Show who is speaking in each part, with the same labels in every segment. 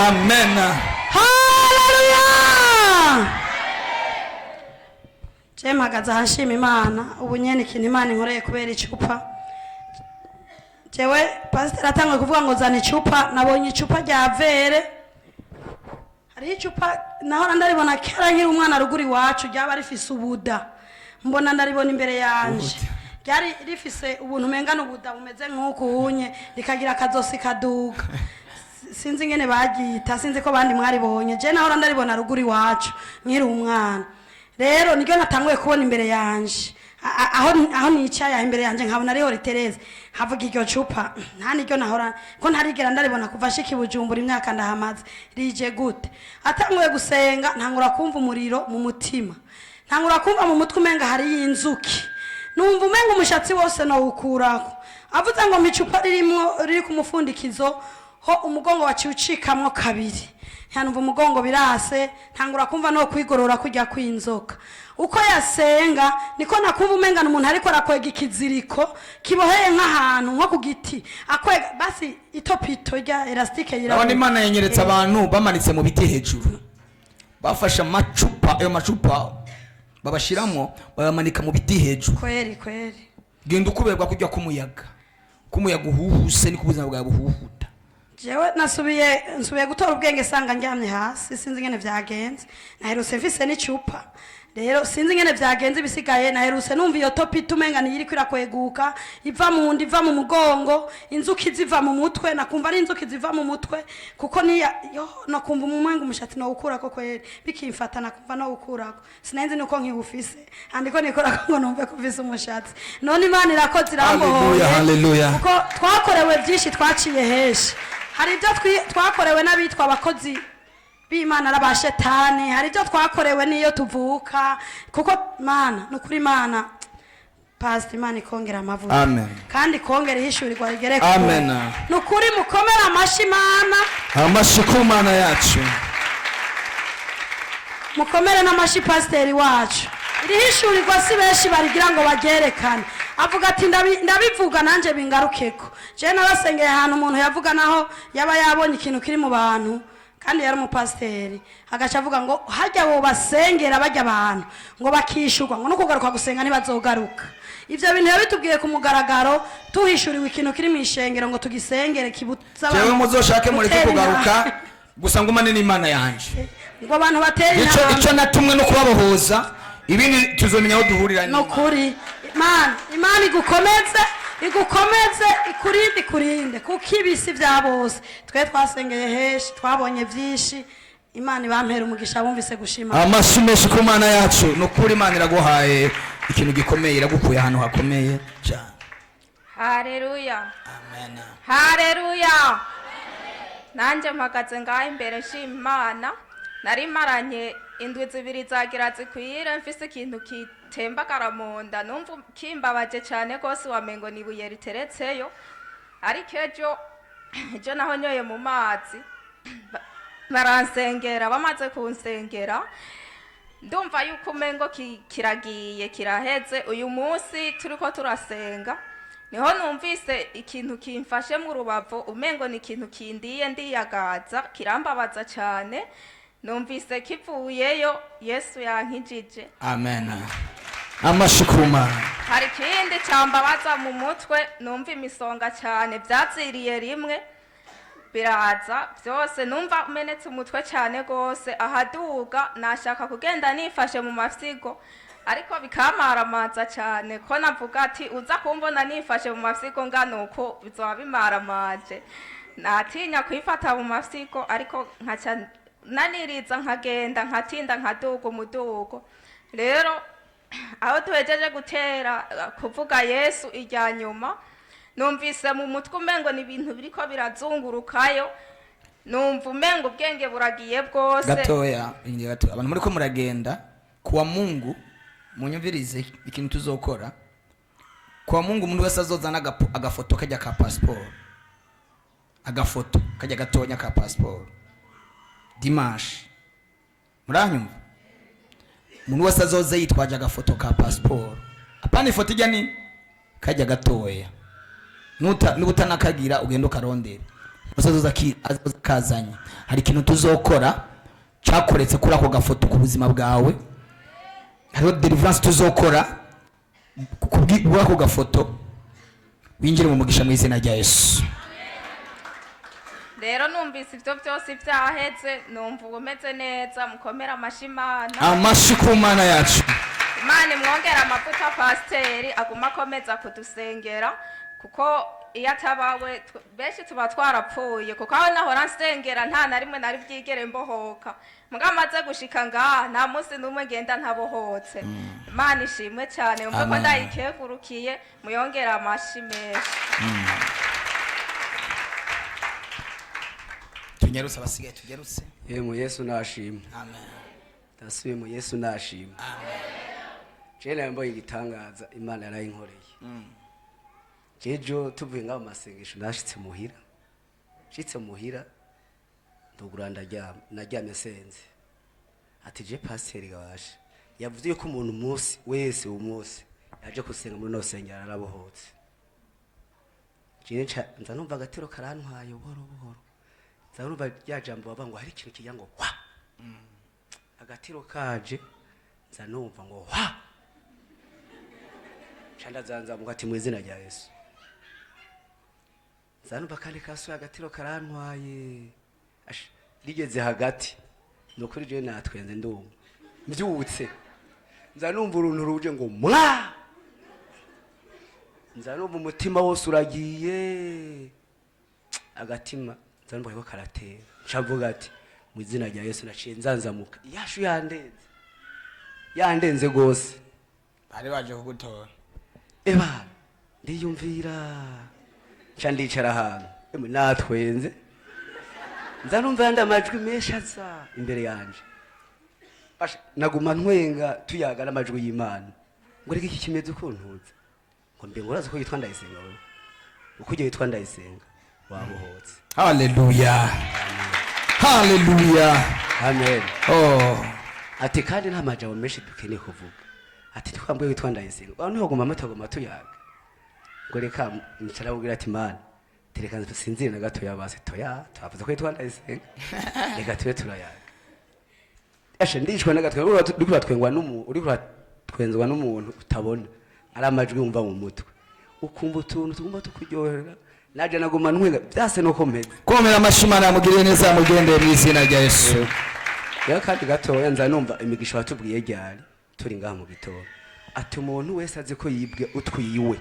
Speaker 1: Amen.
Speaker 2: Haleluya! Je mpagaze aha nshima Imana ubu nyene ikintu Imana inkoreye kubera icupa. Jewe pasiteri atanguye kuvuga ngo zana icupa, nabonye icupa rya verre. Hariho icupa nahora ndaribona kera nkiri umwana ruguru iwacu, ryaba rifise ubuda. Mbona ndaribona imbere yanje, ryari rifise ubuntu umenga n'ubuda bumeze nk'uku hunye, rikagira akazosi kaduga. Sinzi ingene baryita, sinzi ko bandi mwaribonye. Je nahora ndaribona ruguru iwacu nkiri umwana. Rero niryo natanguye kubona imbere yanje, aho nicaye aho imbere yanje nkabona ariho ritereze, nkavuga iryo cupa nta niryo nahora ko ntarigera ndaribona kuva nshika i Bujumbura, imyaka ndahamaze, rije gute? Atanguye gusenga, ntangura kumva umuriro mu mutima, ntangura kumva mu mutwe umenga hariyo inzuki, numva umenga umushatsi wose nowukurako. Avuze ngo mpa icupa ririmwo riri ku mufundikizo ho, umugongo waciye ucikamwo kabiri, ntanumva umugongo birase, ntangura kumva no kwigorora kujya kw'inzoka. Uko yasenga niko nakumva umengana umuntu ariko arakwega ikiziriko kiboheye nk'ahantu nko ku giti, akwega basi itopito rya élastique
Speaker 1: Urabona,
Speaker 2: yirabura.
Speaker 1: Imana yanyeretse abantu bamanitse mu biti hejuru, bafashe amacupa, ayo macupa babashiramo, bayamanika mu biti hejuru.
Speaker 2: Kweri kweri.
Speaker 1: Genda ukuberwa kujya k'umuyaga, k'umuyaga uhuhuse, niko ubuzima bwawe buhuhuta.
Speaker 2: Jewe nasubiye nsubiye gutora ubwenge sanga ndyamye hasi, sinzi ingene vyagenze. Naherutse mfise n'icupa, rero sinzi ingene vyagenze. Ibisigaye naherutse numva iyo topi umenga niyo iriko irakweguka, iva mu nda, iva mu mugongo, inzuki ziva mu mutwe. Nakumva ari inzuki ziva mu mutwe kuko niya yo nakumva umenga umushatsi nowukurako kweri, bikimfata nakumva nowukurako. Sinenzi nuko nkiwufise andiko nikorako ngo numve ko ufise umushatsi. None Imana irakoze, irambohoye.
Speaker 1: Haleluya, haleluya.
Speaker 2: Kuko twakorewe byinshi, twaciye henshi. Hari ibyo twakorewe n'abitwa abakozi b'Imana ari abashetani, hari ibyo twakorewe n'iyo tuvuka. Kuko Mana, ni ukuri Imana, pasita, Imana ikongera amavuta.
Speaker 1: Amen.
Speaker 2: Kandi ikongera ihishurirwa rigere kure.
Speaker 1: Amen.
Speaker 2: Ni ukuri mukomere amashyi Imana.
Speaker 1: Amashyi ku Mana yacu.
Speaker 2: Mukomere n'amashyi pasiteri wacu. Iri hishurirwa si benshi barigira ngo baryerekane. Avuga ati: "Ndabivuga nanjye bingarukeko." Jewe narasengeye ahantu umuntu yavuga naho yaba yabonye ikintu kiri mu bantu, kandi yari umupasiteri, agaca avuga ngo hajya bo basengera bajya abantu ngo bakishurwa, ngo no kugaruka gusenga ntibazogaruka. Ivyo bintu yabitubwiye ku mugaragaro, tuhishuriwe ikintu kiri mu ishengero ngo tugisengere kibuza
Speaker 1: Jewe
Speaker 2: abantu
Speaker 1: muzoshake mureke
Speaker 2: gutera
Speaker 1: kugaruka
Speaker 2: intambwe.
Speaker 1: Gusa ngumane n'Imana yanje.
Speaker 2: Ngo abantu batere
Speaker 1: Icyo
Speaker 2: intambwe.
Speaker 1: Icyo natumwe no kubabohoza, ibindi tuzomenya aho duhurira
Speaker 2: No
Speaker 1: n'Imana.
Speaker 2: Kuri Imana, Imana igukomeze, igukomeze, ikurinde, ikurinde, kuko ibisi bya bose. Twe twasengeye henshi, twabonye byinshi. Imana ibampera umugisha bumvise gushima.
Speaker 1: Amashyi menshi ku Mana yacu. Ni ukuri Imana iraguhaye ikintu gikomeye, iragukuye ahantu hakomeye cyane.
Speaker 3: Haleluya!
Speaker 1: Amen.
Speaker 3: Haleluya! Nanjye mpagaze ngaho imbere nshima Imana. Nari maranye indwi 2 zagira zikwire mfise ikintu kitembagara mu nda, numva kimbabaje cyane rwose, wamengo ni ibuye riteretseyo. Ariko ejo naho nyoye mu mazi, baransengera. Bamaze kunsengera, ndumva yuko umengo kiragiye, kiraheze. Uyu munsi turiko turasenga, niho numvise ikintu kimfashe mu rubavu, umengo ni ikintu kindiye, ndiyagaza, kirambabaza cyane. Numvise kivuyeyo, Yesu yankijije.
Speaker 1: Amen. Amashyi ku Mana.
Speaker 3: Hari ikindi cyambabaza mu mutwe, numva imisonga cyane, byaziriye rimwe biraza byose. Numva umenetse umutwe cyane rwose ahaduga, nashaka kugenda nifashe mu mafyigo, ariko bikamaramaza cyane, ko navuga ati uza kumbona nifashe mu mafyigo ngana uko bizoba bimaramaje. Natinya kwifata mu mafyigo, ariko nkaca naniriza, nkagenda, nkatinda, nkaduga umudugo. Rero aho duhejeje gutera kuvuga Yesu irya nyuma, numvise mu mutwe umengo ni ibintu biriko birazungurukayo, numva umengo ubwenge buragiye bwose.
Speaker 1: Gatoya, inge gato. Abantu muri ko muragenda kuwa Mungu, munyumvirize ikintu tuzokora kuwa Mungu. Umuntu wese azozana agafoto kajya ka passport, agafoto kajya gatonya ka passport, dimanche muranyumva? Umuntu wese azoze yitwaje agafoto ka passport, apana ifoto ijya ni kajya gatoya. Nuta niba utanakagira, ugenda ukarondera. Azoza azoza kazanye. Hari ikintu tuzokora cyakoretse kuri ako gafoto ku buzima bwawe. Hariho deliverance tuzokora kuri ako gafoto, winjire mu mugisha mu izina rya Yesu.
Speaker 3: Rero numvise ibyo byose byaheze, numva ubu meze neza. Mukomere amashi Imana.
Speaker 1: Amashi ku Mana yacu.
Speaker 3: Imana imwongera amavuta, pasiteri aguma akomeza kudusengera, kuko iyo atabawe benshi tuba twarapfuye, kuko aho nahora nsengera nta na rimwe nari bwigere mbohoka. Mbwa amaze gushika ngaha, nta munsi n'umwe ngenda ntabohotse. Imana ishimwe cyane, mve ko
Speaker 1: Amen.
Speaker 3: ndayikegurukiye. Muyongere amashi menshi.
Speaker 1: Tunyarutse, abasigaye tugerutse.
Speaker 4: Yemwe, Yesu nashimwe.
Speaker 1: Amen.
Speaker 4: Ndasubiye mu Yesu nashimwe. Jewe nawe mbonye igitangaza Imana yarayinkoreye. Jejo tuvuye ngaho mu masengesho, nashitse muhira, nshitse muhira ndugura ndaryama. Naryamye nsenze ati je pasiteri gabasha yavuze yuko umuntu umunsi wese uwo munsi yaje gusenga muri no sengera arabohotse. Jewe nza numva agatiro karantwaye buhoro buhoro, nza numva rya jambo bavuga ngo hari ikintu kijya ngo wa agatiro kaje, nza numva ngo wa nca ndazanzamuka ati mu izina rya Yesu. Nza numva kandi kasuye agatiro karantwaye. Ash, rigeze hagati, ni ukuri jewe natwenze ndumva mbyutse, nza numva uruntu ruje ngo mwa, nza numva umutima wose uragiye, agatima nza numva kariko karatera. Nca mvuga ati mu izina rya Yesu. Naciye nzanzamuka, yashu yandenze, yandenze gose.
Speaker 1: Bari baje kugutora.
Speaker 4: Eba ndiyumvira, nca ndicara ahantu. Emwe, natwenze, nza numva yandi amajwi menshi aza imbere yanje. Basha, naguma ntwenga, tuyaga n'amajwi y'Imana ngo reka iki kimeze ukuntuza, ngo mbe ngo urazi ko yitwa Ndayisenga wewe, uko ugiye witwa Ndayisenga wabohotse.
Speaker 1: Haleluya, haleluya.
Speaker 4: Amen.
Speaker 1: Oh.
Speaker 4: Ati kandi nta majambo menshi dukeneye kuvuga, ati twambwe witwa Ndayisenga aho niho guma tuguma tuyaga ngo reka ncara kubwira ati Mana tereka sinzire na gato yabase toya twavuze ko yitwa Ndayisenga, reka tube turayaga. Ashe ndishwe n'agatwe, uriko uratwengwa n'umuntu, uriko uratwenzwa n'umuntu utabona, ari amajwi wumva mu mutwe, ukumva utuntu tugomba tukuryohera. Naje naguma ntwenga byase nuko mpeze.
Speaker 1: Komera amashi Imana yamugiriye neza, yamugendeye mu izina rya Yesu.
Speaker 4: Rero kandi gatoya, nza numva imigisha watubwiye ryari turi ngaha mu gitondo, ati umuntu wese azi ko yibwe utwiwe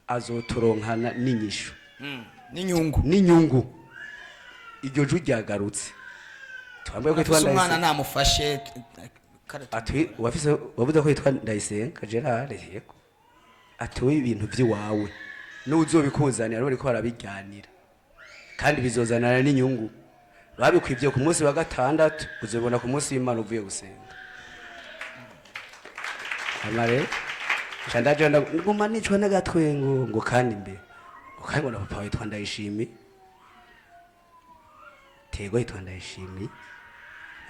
Speaker 4: azoturonkana n'inyishu
Speaker 1: n'inyungu.
Speaker 4: N'inyungu. Iryo jwi ryagarutse, twambaye ko yitwa
Speaker 1: Afise umwana
Speaker 4: Ndayisenga.
Speaker 1: namufashe.
Speaker 4: Ati wafise wavuze ko yitwa Ndayisenga Gerard, yego. Ati wowe ibintu by'iwawe n'uzobikuzanira bariko barabijyanira, kandi bizozanana n'inyungu. Babikwibye ku munsi wa gatandatu, uzobibona ku munsi w'Imana uvuye gusenga. Hama rero nca ndaja nguma nicwa n'agatwengo ngo kandi mbe ngo kandi ngo na papa witwa Ndayishimiye, tego yitwa Ndayishimiye.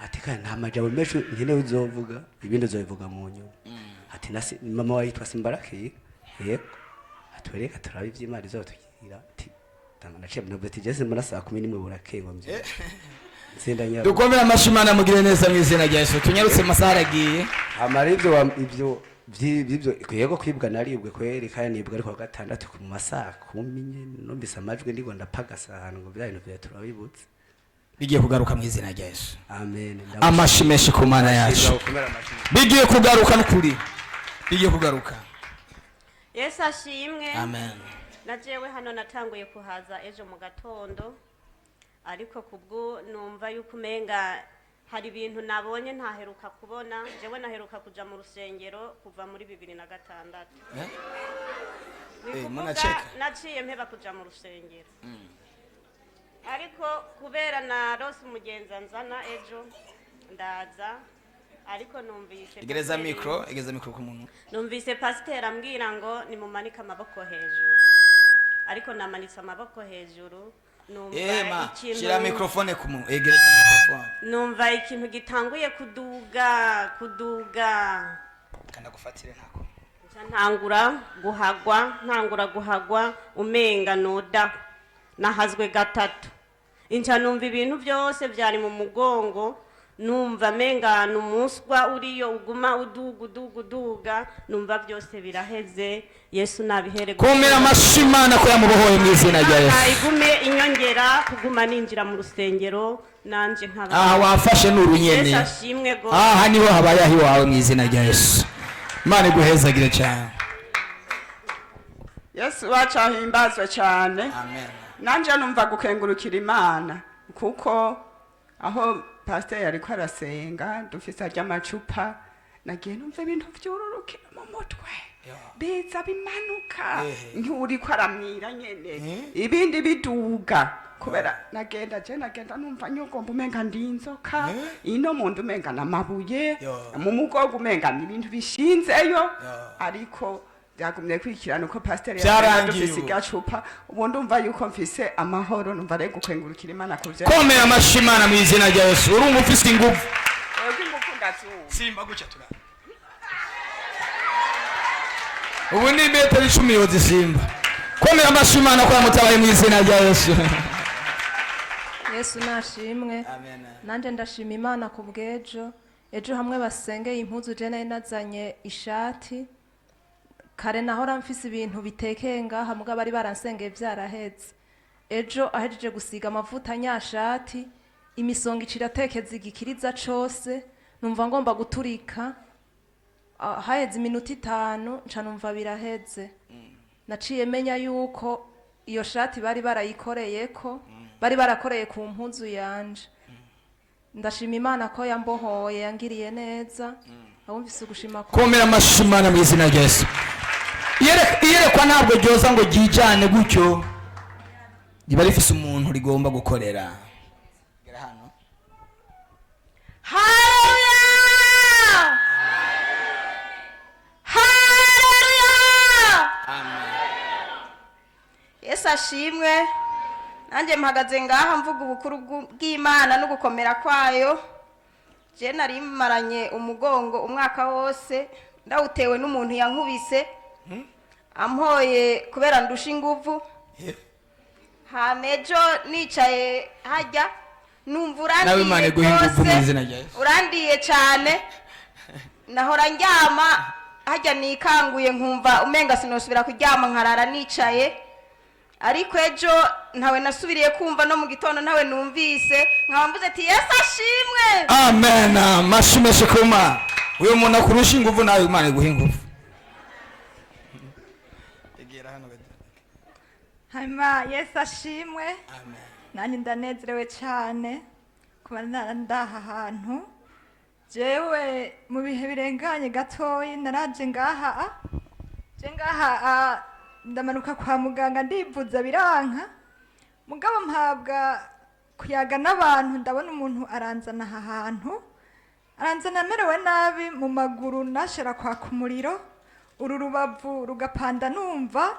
Speaker 4: Ati kandi nta majambo menshi nkeneye uzovuga, ibindi uzobivuga mu nyuma. Ati nasi mama wawe yitwa Simbarakeye, yego. Ati reka turabe ivy'Imana izotubwira. Ati tanga naciye navuze ati jese mbona saa 11 burakeye ngo mbyuke nsinda nyabo.
Speaker 1: Dukomere amashi Imana yamugiriye neza mu izina rya Yesu. Tunyarutse, amasaha aragiye.
Speaker 4: Hama rero ibyo ibyo by'ibyo yego kwibwa, naribwe kweri, kandi nibwa ariko wa gatandatu ku masaa 10 nyene numvise amajwi ndiko ndapagasa ahantu ngo bya bintu vya turabibutse.
Speaker 1: Bigiye kugaruka mu izina rya Yesu.
Speaker 4: Amen.
Speaker 1: Amashi menshi ku Mana yacu.
Speaker 4: Gukomera amashi.
Speaker 1: Bigiye kugaruka n'ukuri, bigiye kugaruka.
Speaker 5: Yesu ashimwe.
Speaker 1: Amen.
Speaker 5: Na jewe hano natanguye kuhaza ejo mu gatondo, ariko kubwo numva yuko umenga hari ibintu nabonye ntaheruka kubona. Jewe naheruka kuja mu rusengero kuva muri 2006.
Speaker 1: Eh?
Speaker 5: Ni
Speaker 1: Eh,
Speaker 5: kuvuga
Speaker 1: munacheka.
Speaker 5: naciye mpeba kuja mu rusengero, ariko kubera na rose umugenzi anzana ejo ndaza, ariko numvise
Speaker 1: Egereza
Speaker 5: pasiteri-
Speaker 1: mikro, egereza mikro ku muntu.
Speaker 5: Numvise pasiteri ambwira ngo nimumanike amaboko hejuru, ariko namanitse amaboko hejuru numva
Speaker 1: Ema
Speaker 5: ikintu
Speaker 1: shira microphone ku muntu, egereza microphone.
Speaker 5: Numva ikintu gitanguye kuduga kuduga.
Speaker 1: Kanda gufatire ntako.
Speaker 5: Nca ntangura guhagwa, ntangura guhagwa umenga noda. Nahazwe gatatu, inca numva ibintu byose byari mu mugongo, numva menga ni umuswa uriyo uguma uduga, uduga, uduga, numva byose biraheze. Yesu nabihere.
Speaker 1: Komera amashyi Imana ko yamubohoye mu izina rya Yesu.
Speaker 5: Igume inyongera kuguma ninjira mu rusengero nanje nkaba.
Speaker 1: Aha wafashe ni urunyene.
Speaker 5: Yesu ashimwe gose.
Speaker 1: Aha niho habaye aho iwawe mu izina rya Yesu. Imana iguhezagire cyane.
Speaker 6: Yesu wacu ahimbazwe cyane.
Speaker 1: Amen.
Speaker 6: Nanjye numva gukengurukira Imana, kuko aho pasiteri ariko arasenga dufise arya amacupa, nagiye numva ibintu byururukira mu mutwe, biza bimanuka nk'uriko aramwira nyene, ibindi biduga, kubera nagenda je nagenda numva nyogomba umenga ndi inzoka ino mu nda, umenga n'amabuye mu mugongo, umenga ni ibintu bishinzeyo, ariko byagumye kwikirana uko pasiteri
Speaker 1: Byarangiye
Speaker 6: dufise
Speaker 1: ubu.
Speaker 6: Igacupa ubu ndumva yuko mfise amahoro, numva ari gukengurukira Imana ku byo.
Speaker 1: Komera amashyi Imana mu izina rya Yesu. Urumva ufise ingufu?
Speaker 6: Webwe ingufu ndazuba.
Speaker 1: Simba gutya tura ubu ni metero 10 yozisimba. Komera amashyi Imana ko yamutabaye mu izina rya Yesu.
Speaker 7: Yesu nashimwe. Nanjye ndashima Imana ku bw'ejo. Ejo hamwe basengeye impuzu, je nari nazanye ishati. Kare nahora mfise ibintu bitekeye ngaha, mugabo bari baransengeye byaraheze. Ejo ahejeje gusiga amavuta nyashati, imisonga iciratekeza igikiriza cose, numva ngomba guturika. Haheze iminota 5 nca numva biraheze. Naciye menya yuko iyo shati bari barayikoreyeko, bari barakoreye ku mpuzu yanje. Ndashima Imana ko yambohoye, yangiriye neza. Abumvise ugushima ko
Speaker 1: Komera amashyi Imana mu izina rya Yesu. Iyerekwa ntabwo ryoza ngo ryijane gutyo, riba rifise umuntu rigomba gukorera. Gera hano.
Speaker 3: Haleluya! Haleluya! Yesu ashimwe. Nanjye mpagaze ngaha mvuga ubukuru bw'Imana no gukomera kwayo. Je nari maranye umugongo umwaka wose, ndawutewe n'umuntu yankubise ampoye kubera ndusha inguvu. Hama ejo nicaye hajya numva
Speaker 1: Nawe Imana
Speaker 3: urandiye
Speaker 1: iguhe inguvu mu
Speaker 3: rwose,
Speaker 1: izina rya Yesu.
Speaker 3: urandiye cyane. Nahora ndyama hajya nikanguye nkumva umenga sinosubira kuryama, nkarara nicaye. Ariko ejo ntawe nasubiriye kumva, no mu gitondo ntawe numvise, nkaba mvuze ati: "Yesu ashimwe."
Speaker 1: Amen. Amashyi menshi kuma uyu muntu akurusha inguvu, nawe Imana iguhe inguvu. Egera hano gato.
Speaker 8: Hanyuma Yesu ashimwe.
Speaker 1: Amen.
Speaker 8: Nanjye ndanezerewe cyane kuba ndaha hantu. Jewe mu bihe birenganye gatoyi naraje ngaha, je ngaha, ndamanuka kwa muganga ndivuza biranka, mugabo mpabwa kuyaga n'abantu, ndabona umuntu aranzana aha hantu, aranzana amerewe nabi mu maguru, nashera kwaka umuriro, uru rubavu rugapanda, numva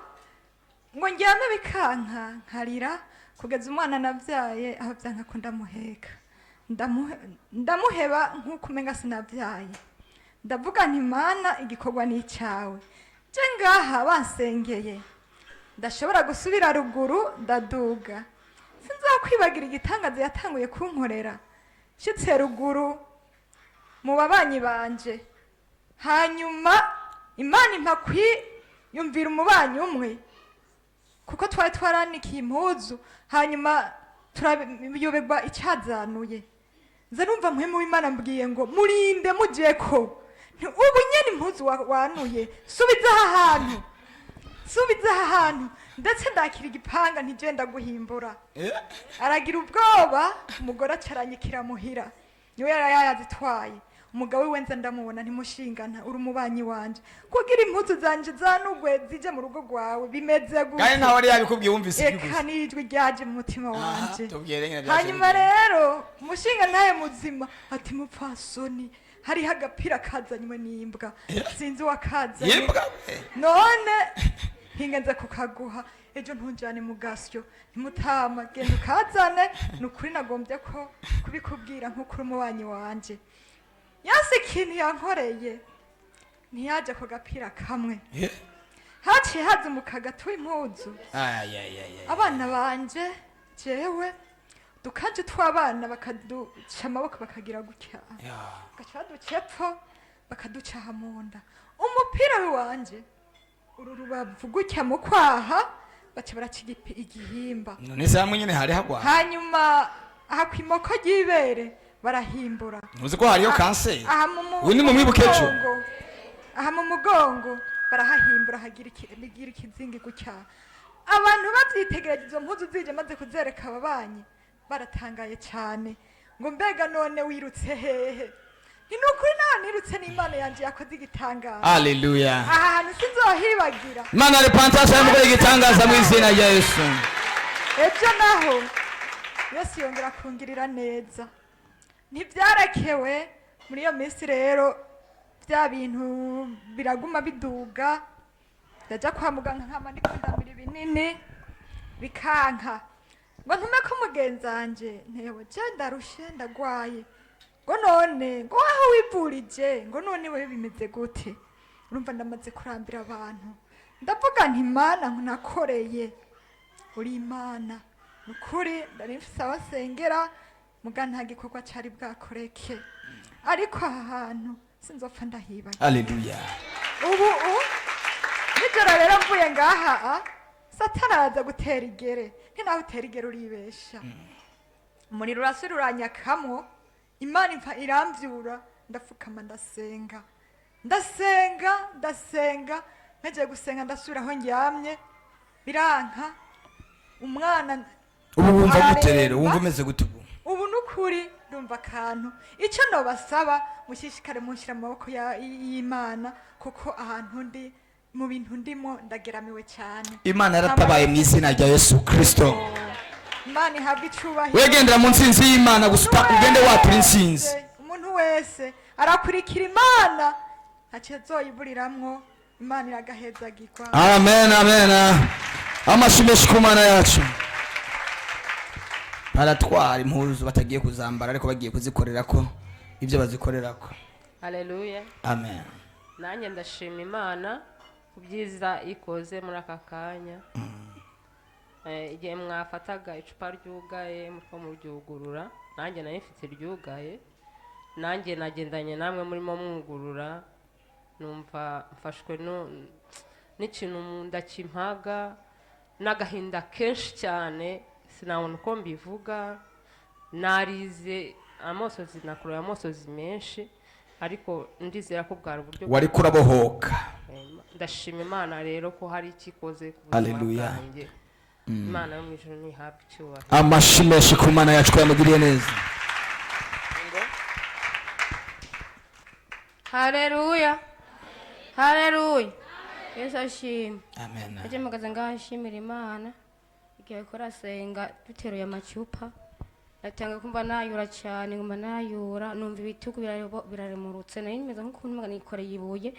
Speaker 8: ngo ndyame bikanka, nkarira kugeza umwana nabyaye aho byanka ko ndamuheka. Ndamuheba nk'uko umenga sinabyaye. Ndavuga nti: "Mana, igikorwa ni icyawe." Je ngaha bansengeye ndashobora gusubira ruguru, ndaduga. Sinzakwibagira igitangaza yatanguye kunkorera nshitse ruguru mu babanyi banje. Hanyuma Imana impa kwiyumvira umubanyi umwe, kuko twari twaranikiye impuzu, hanyuma turayoberwa icyazanuye. Nza numva Mpwemu w'Imana mbwiye ngo: "Murinde mujye ko nti ubu nyene impuzu wanuye, subiza aha hantu, subiza aha hantu." Ndetse ndakira igipanga ntigenda guhimbura. Aragira ubwoba umugore, acaranyikira muhira, niwe yari yazitwaye. Umugabo wiwe nza ndamubona, ntimushingana, uri umubanyi wanje, kugira impuzu zanje zanugwe zije mu rugo rwawe bimeze gute?
Speaker 1: Kandi ntawe wari yabikubwiye, wumvise ijwi
Speaker 8: Eka,
Speaker 1: gusa.
Speaker 8: N'ijwi ryaje mu mutima wanje.
Speaker 1: Tubwire nyine byaje
Speaker 8: Hanyuma
Speaker 1: bigenda.
Speaker 8: rero umushinga ntaye muzima ati: "Mupfasoni, hariho agapira kazanywe n'imbwa, sinzi uwakazanye."
Speaker 1: Yimbwa?
Speaker 8: "None hinga nza kukaguha ejo, ntunjane mu gasyo." Ntimutama, genda ukazane. Ni ukuri nagombye ko kubikubwira nk'uko uri umubanyi wanje. Yasi ikintu yankoreye, ntiyaje ako gapira kamwe. Haciye haza umukaga tw'impuzu.
Speaker 1: Ay, ay, ay, ay.
Speaker 8: Abana banje, jewe dukaje tw'abana, bakaduca amaboko bakagira gutya, bagaca baduca epfo, bakaducaha mu nda. Umupira w'iwanje uru rubavu gutya mu kwaha, baca baraca igihimba.
Speaker 1: None se hamwe nyine hari hagwa?
Speaker 8: Hanyuma aha ku imoko ry'ibere barahimbura.
Speaker 1: Ntuzi ko hariyo kanseri?
Speaker 8: Aha mu
Speaker 1: Uyu ni mu mwibuke ejo.
Speaker 8: mugongo, aha mu mugongo barahahimbura, hagira bigira ikizingi gutya. Abantu bavyitegereje, izo mpuzu zije maze kuzereka ababanyi, baratangaye cyane ngo: "Mbega none wirutse hehe?" Ni nukuri nawe nirutse, n'Imana yanje yakoze igitangaza.
Speaker 1: Haleluya.
Speaker 8: Aha hantu sinzohibagira.
Speaker 1: Imana ya Repentance arimo igitangaza mu izina rya Yesu.
Speaker 8: Ejo naho Yesu yongera kungirira neza, ntibyarekewe. Muri iyo minsi rero bya bintu biraguma biduga, ndajya kwa muganga nkama ndiko ndamira ibinini bikanka. Ngo ntume ko mugenzi wanje ntewe je ndarushe, ndagwaye. Ngo none ngo aho wivurije, ngo none wewe bimeze gute? Urumva ndamaze kurambira abantu. Ndavuga nti: "Mana nakoreye, uri Imana." Ni ukuri ndari mfise aho nsengera, muga nta gikorwa cari bwakoreke, ariko aha hantu sinzopfa ndahibaye.
Speaker 1: Haleluya.
Speaker 8: Ubu nijoro rero mvuye ngaha, Satani araza gutera igere. Ntinaho utera igere, uribesha. Umuriro urasubira uranyakamwo. Imana impa iramvyura, ndapfukama, ndasenga, ndasenga, ndasenga. Mpejeje gusenga, ndasubira aho ndyamye, biranka. Umwana
Speaker 1: Ubu wumva gute rero?
Speaker 8: araremba.
Speaker 1: Wumva umeze gute ubu?
Speaker 8: Ubu nukuri ndumva akantu. Icyo nobasaba, mushishikare munshyira mu maboko y'Imana, kuko ahantu ndi, mu bintu ndimo, ndageramiwe cyane.
Speaker 1: Imana yaratabaye mu izina rya Yesu Kristo.
Speaker 8: Imana ihabwa icubahiro.
Speaker 1: Wegendera mu nsinzi y'Imana gusa, ugende watura insinzi.
Speaker 8: Umuntu wese arakurikira Imana, ntacyo azoyiburiramwo. Imana iragahezagirwa.
Speaker 1: Amen, amen. Amashyi menshi ku Mana yacu. Baratwara impuzu batagiye kuzambara, ariko bagiye kuzikorera ko ibyo bazikorera ko.
Speaker 9: Haleluya.
Speaker 1: Amen.
Speaker 9: Nanjye ndashima Imana ku byiza ikoze muri aka kanya. Igihe mwafataga icupa ryugaye muriko muryugurura, nanjye nari mfite iryugaye, nanjye nagendanye namwe murimo mwugurura, numva mfashwe n'ikintu mu nda kimpaga n'agahinda kenshi cyane, sinabona uko mbivuga. Narize amosozi, nakuruye amosozi menshi, ariko ndizera ko bwari uburyo
Speaker 1: Wari kurabohoka.
Speaker 9: Ndashima Imana rero ko hari icyo ikoze ku buzima
Speaker 1: Haleluya.
Speaker 9: bwanjye. Imana yo mu ijuru ntihabwe icyubahiro.
Speaker 1: Amashyi menshi ku Mana yacu ko yamugiriye neza.
Speaker 10: Haleluya, haleluya, Yesu ashimwe.
Speaker 1: Amen.
Speaker 10: Aje mpagaze ngaha nshimira Imana. Igihe ariko arasenga duteruye amacupa, natanga kumva nayura cyane, nguma nayura, numva ibitugu biraremurutse. Nari meze nk'ukuntu umenga nikoreye ibuye.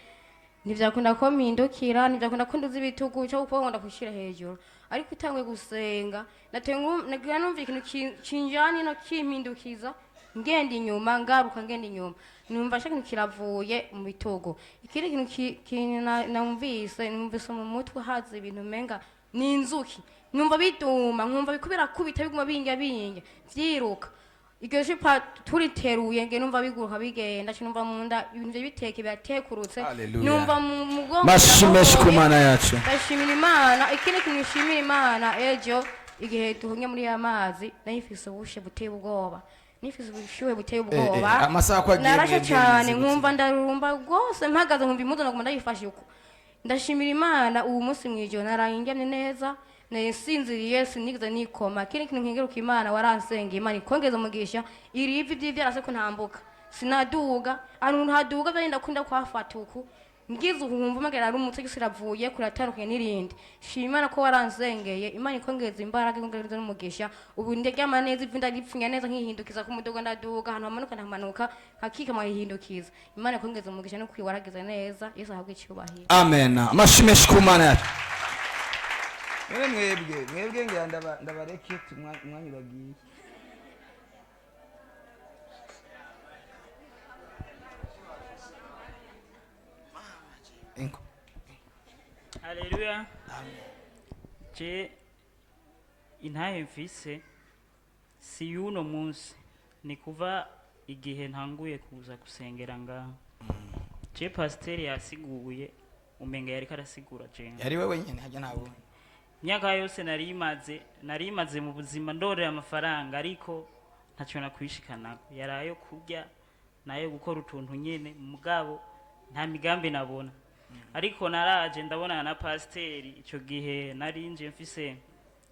Speaker 10: Ntibyakunda ko mpindukira, ntibyakunda ko nduza ibitugu cyo kuko ngomba gushyira hejuru. Ariko utanguye gusenga, nagira numva ikintu kinjana ino, kimpindukiza, ngenda inyuma, ngaruka, ngenda inyuma, numva nshaka ikintu kiravuye mu bitugu. Ikindi kintu numvise mu mutwe haza ibintu umenga ni inzuki, numva biduma, nkumva biriko birakubita, biguma bindya bindya vyiruka. Iryo cupa turiteruye, nge numva biguruka bigenda, numva mu nda ibintu biteke biratekurutse.
Speaker 1: Hallelujah.
Speaker 10: Numva mu mugongo
Speaker 1: Mashi menshi ku
Speaker 10: birabohoye.
Speaker 1: Mana yacu.
Speaker 10: Ndashimira Imana. Ikindi kintu nshimira Imana, ejo igihe duhumye muri ya mazi, nayifise ubushe buteye ubwoba, nifise ubushyuhe buteye ubwoba.
Speaker 1: Amasaha ko agiye,
Speaker 10: Narashe
Speaker 1: mwebwe
Speaker 10: cyane,
Speaker 1: mumeze gute?
Speaker 10: nkumva ndarurumba rwose, mpagaze nkumva impuzu naguma ndayifashe uko. Ndashimira Imana, ubu munsi mu ijoro naraye ndyamye neza, nsinziriye, sinigeze nikoma. Ikindi kintu nkengeruka Imana, waransengeye, Imana ikongeza umugisha. Iri ivi by'ivyarase ko ntambuka, sinaduga ahantu haduga, byagenda kunda kuhafata uku, ngize uku nkumva umenga ari umutwe gisi iravuye kuratandukanye n'irindi. Shima Imana ko waransengeye, Imana ikongeza imbaraga, ikongeza n'umugisha. Ubu ndaryama neza, ivi ndaripfunya neza, nkihindukiza ku mudogo, ndaduga ahantu hamanuka, ndamanuka nkakika, nkahihindukiza. Imana ikongeza umugisha no kwiwaragiza neza. Yesu ahabwe icyubahiro.
Speaker 1: Amen. Amashyi menshi ku Mana yacu. None mwebwe ngira ndabareke, umwanya uragiye. Ingo.
Speaker 11: Haleluya. Haleluya. Je intahe mfise si y'uno munsi, ni kuva igihe ntanguye kuza gusengera ngaha. Je pasiteri yasiguye, umenga yariko arasigura jewe.
Speaker 1: Yari wewe nyene hajya nta wundi.
Speaker 11: Imyaka yose nari imaze mu buzima ndorera amafaranga, ariko ntacyo nakwishikanako. Yari ayo kurya nayo gukora utuntu nyene, mugabo nta migambi nabona. Ariko naraje ndabonana na pasiteri. Icyo gihe nari nje mfise,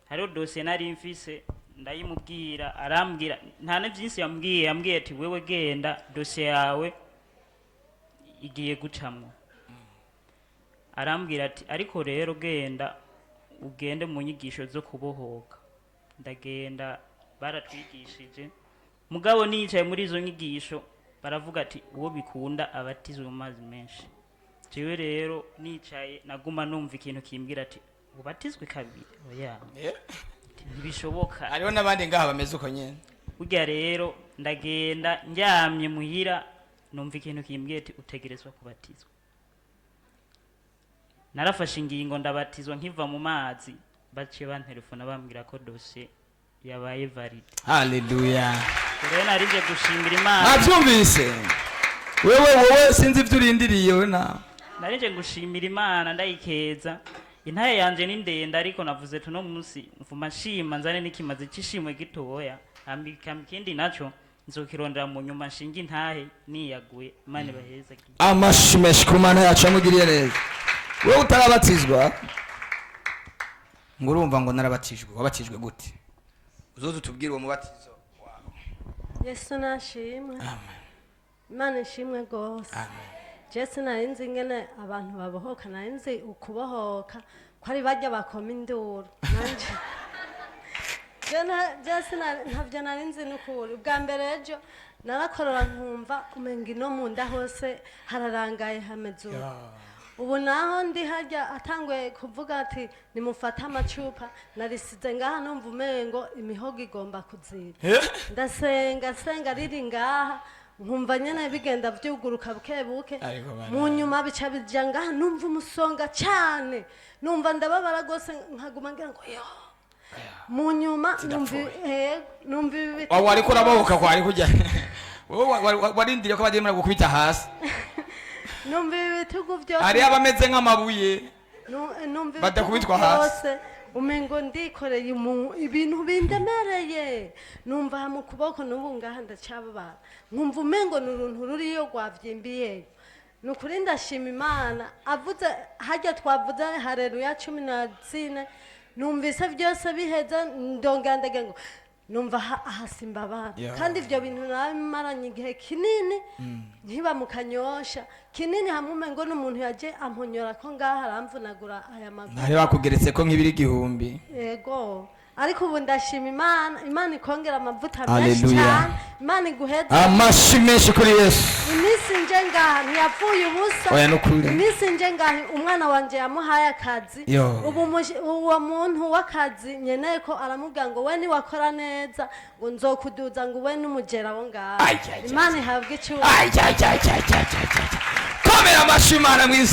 Speaker 11: hariho dosiye nari mfise, ndayimubwira, arambwira, nta na byinshi yambwiye. Yambwiye ati: "Wewe genda, dosiye yawe igiye gucamwo." Arambwira ati: "Ariko rero genda ugende mu nyigisho zo kubohoka." Ndagenda, baratwigishije, mugabo nicaye muri izo nyigisho baravuga ati: "Uwo bikunda abatizwe mu mazi menshi." Jewe rero nicaye naguma numva ikintu kimbwira ati: "Ubatizwe kabiri? Oya, ntibishoboka."
Speaker 1: Hariho n'abandi ngaha bameze uko nyene.
Speaker 11: Burya rero ndagenda, ndyamye muhira numva ikintu kimbwiye ati: "Utegerezwa kubatizwa." Narafashe ingingo, ndabatizwa. Nkiva mu mazi baciye bantelefona bambwira ko dosiye yabaye valide.
Speaker 1: Haleluya.
Speaker 11: Rero narije gushimira Imana.
Speaker 1: Nabyumvise. Wewe sinzi ibyo urindiriye we nawe.
Speaker 11: Narije gushimira Imana, ndayikeza. Intahe yanje ni ndende, ariko navuze tuno munsi mvuma nshima, nzane n'ikimazi c'ishimwe gitoya, hama ikindi naco nzokirondera mu nyuma, nshinge intahe niyaguye. Imana ibaheze.
Speaker 1: Amashi menshi ku Mana yacu yamugiriye neza. Wowe utarabatizwa ngo urumva ngo narabatijwe, wabatijwe gute? Uzoze utubwire uwo mubatizo.
Speaker 12: Yesu nashimwe. Imana ishimwe rwose. Je sinari nzi ingene abantu babohoka. Nari nzi ukubohoka ko ari barya bakoma induru. Nanje je ntavyo nari nzi n'ukuri. Ubwa mbere ejo narakorora, nkumva umenga ino mu nda hose hararangaye, hameze uko. Ubu naho ndi harya atanguye kuvuga ati: "Nimufate amacupa," narisize ngaha, numva umengo imihogo igomba kuziba. Ndasenga senga riri ngaha, nkumva nyene bigenda vyuguruka buke buke.
Speaker 1: Ariko bana.
Speaker 12: Mu nyuma bica bija ngaha, numva umusonga cane, numva ndababara rwose, nkaguma ngira ngo yo. Mu nyuma numva, numva ibi
Speaker 1: Wawe wariko urabohoka, kwari kujya wowe warindiriye ko bagiye gukubita hasi.
Speaker 12: Numva ibi bitugu vyose.
Speaker 1: Hariho abameze nk'amabuye.
Speaker 12: Numva
Speaker 1: Badakubitwa
Speaker 12: ibitugu
Speaker 1: hasi.
Speaker 12: byose umengo ndikoreye ibintu bindemereye. Numva aha mu kuboko n'ubu ngaha ndacababara, nkumva umengo ni uruntu ruriyo rwavyimbiyeyo. Ni ukuri ndashima Imana. Avuze harya twavuze hareruya 14, numvise byose biheze, ndongera ndagira ngo numva aha simbabara. Kandi ivyo bintu nabimaranye igihe kinini, nkiba mu Kanyosha kinini, hamwe umengo n'umuntu yaje amponyora ko ngaha aramvunagura aya maguru.
Speaker 1: Ntari bakugeretse ko nk'ibiri 1000.
Speaker 12: Yego, ariko ubu ndashima Imana. Imana ikongera amavuta menshi
Speaker 1: Haleluya.
Speaker 12: cyane. Imana iguheze.
Speaker 1: Amashi menshi kuri Yesu.
Speaker 12: Iminsi nje ngaha ntiyapfuye ubusa.
Speaker 1: Oya, nukuri.
Speaker 12: Iminsi nje ngaha umwana wanje yamuhaye akazi.
Speaker 1: Yo.
Speaker 12: Ubu uwo muntu w'akazi nyeneye ko aramubwira ngo: "We niwakora neza," ngo, "nzokuduza," ngo, "we n'umugera wo ngaha."
Speaker 1: Ay, ay, ay.
Speaker 12: Imana ihabwe icyubahiro.
Speaker 1: Ay, ay, ay, ay, ay, ay, ay. Komera amashi Imana mu izina.